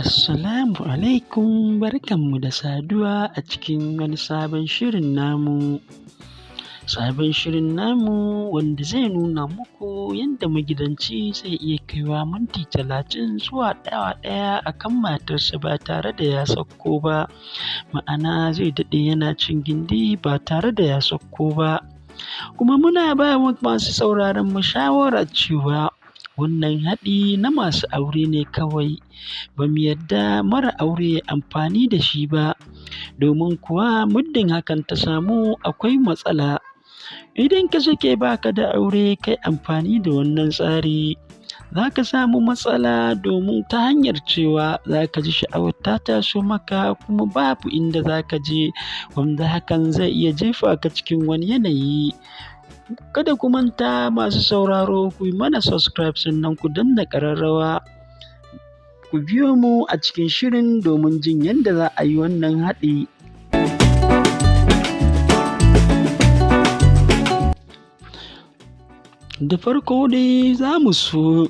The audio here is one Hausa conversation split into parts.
Assalamu alaikum, barkanmu da saduwa a cikin wani sabon shirin namu. Sabon shirin namu wanda zai nuna muku yadda magidanci zai iya kaiwa minti 30 zuwa awa 1 a kan matarsa ba tare da ya sauko ba. Ma'ana, zai daɗe yana cin gindi ba tare da ya sauko ba. Kuma muna ba wa masu sauraron mu shawara cewa wannan haɗi na masu aure ne kawai, ba mu yarda mara aure ya amfani da shi ba, domin kuwa muddin hakan ta samu, akwai matsala. Idan ka sake ba ka da aure kai amfani da wannan tsari, za ka samu matsala, domin ta hanyar cewa za ka ji sha'awar ta taso maka kuma babu inda za ka je, wanda hakan zai iya jefa ka cikin wani yanayi. Kada ku manta, masu sauraro, ku yi mana subscribe, sannan ku danna ƙararrawa. Ku biyo mu a cikin shirin domin jin yadda za a yi wannan haɗi. Da farko dai, za mu so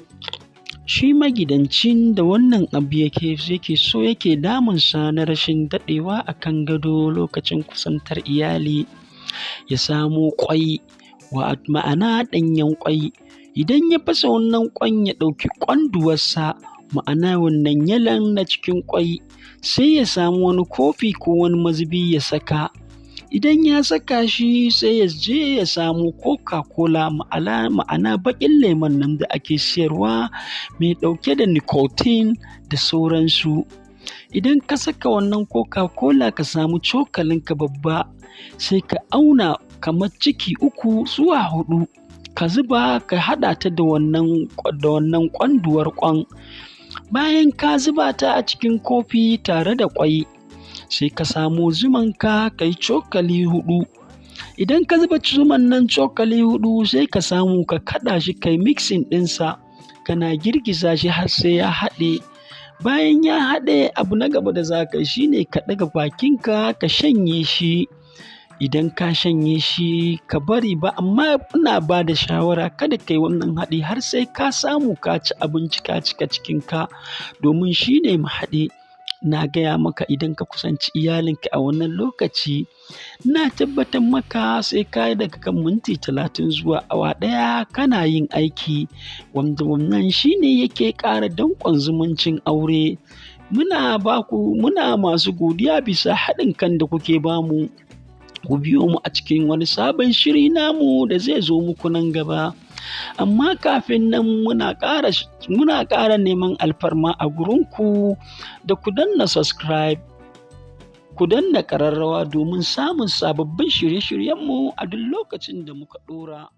shi magidancin da wannan abu yake so yake damunsa na rashin daɗewa a kan gado lokacin kusantar iyali, ya samo ƙwai, ma'ana ɗanyen ƙwai. Idan ya fasa wannan ƙwan, ya ɗauki ƙwanduwarsa, ma'ana wannan yalon na cikin ƙwai, sai ya samu wani kofi ko wani mazubi ya saka. Idan ya saka shi, sai ya je ya samo Coca-Cola, ma'ana baƙin lemon nan da ake siyarwa mai ɗauke da nicotine da sauransu. Idan ka saka wannan Coca-Cola, ka samu cokalinka babba, sai ka auna kamar ciki uku zuwa huɗu, ka zuba, ka haɗa ta da wannan ƙwanduwar ƙwan. Bayan ka zuba ta a cikin kofi tare da ƙwai, sai ka samo zumanka, ka yi cokali 4. Idan ka zuba zuman nan cokali 4, sai ka samu ka kaɗa shi, kai mixing ɗinsa, kana girgiza shi har sai ya haɗe. Bayan ya haɗe, abu na gaba da za ka yi shi ne ka ɗaga bakinka ka shanye shi. Idan ka shanye shi, ka bari ba, amma ina ba da shawara kada ka yi wannan haɗi har sai ka samu ka ci abinci ka cika cikinka, domin shi ne mahaɗi. Na gaya maka, idan ka kusanci iyalinka a wannan lokaci, ina tabbatar maka sai ka yi daga kan minti 30 zuwa awa 1 kana yin aiki, wanda wannan shi ne yake ƙara danƙon zumuncin aure. Muna baku, muna masu godiya bisa haɗin kan da kuke bamu. Ku biyo mu a cikin wani sabon shiri namu da zai zo muku nan gaba. Amma kafin nan, muna ƙara neman alfarma a gurinku da ku danna subscribe, ku danna ƙararrawa domin samun sababbin shirye-shiryenmu a duk lokacin da muka ɗora.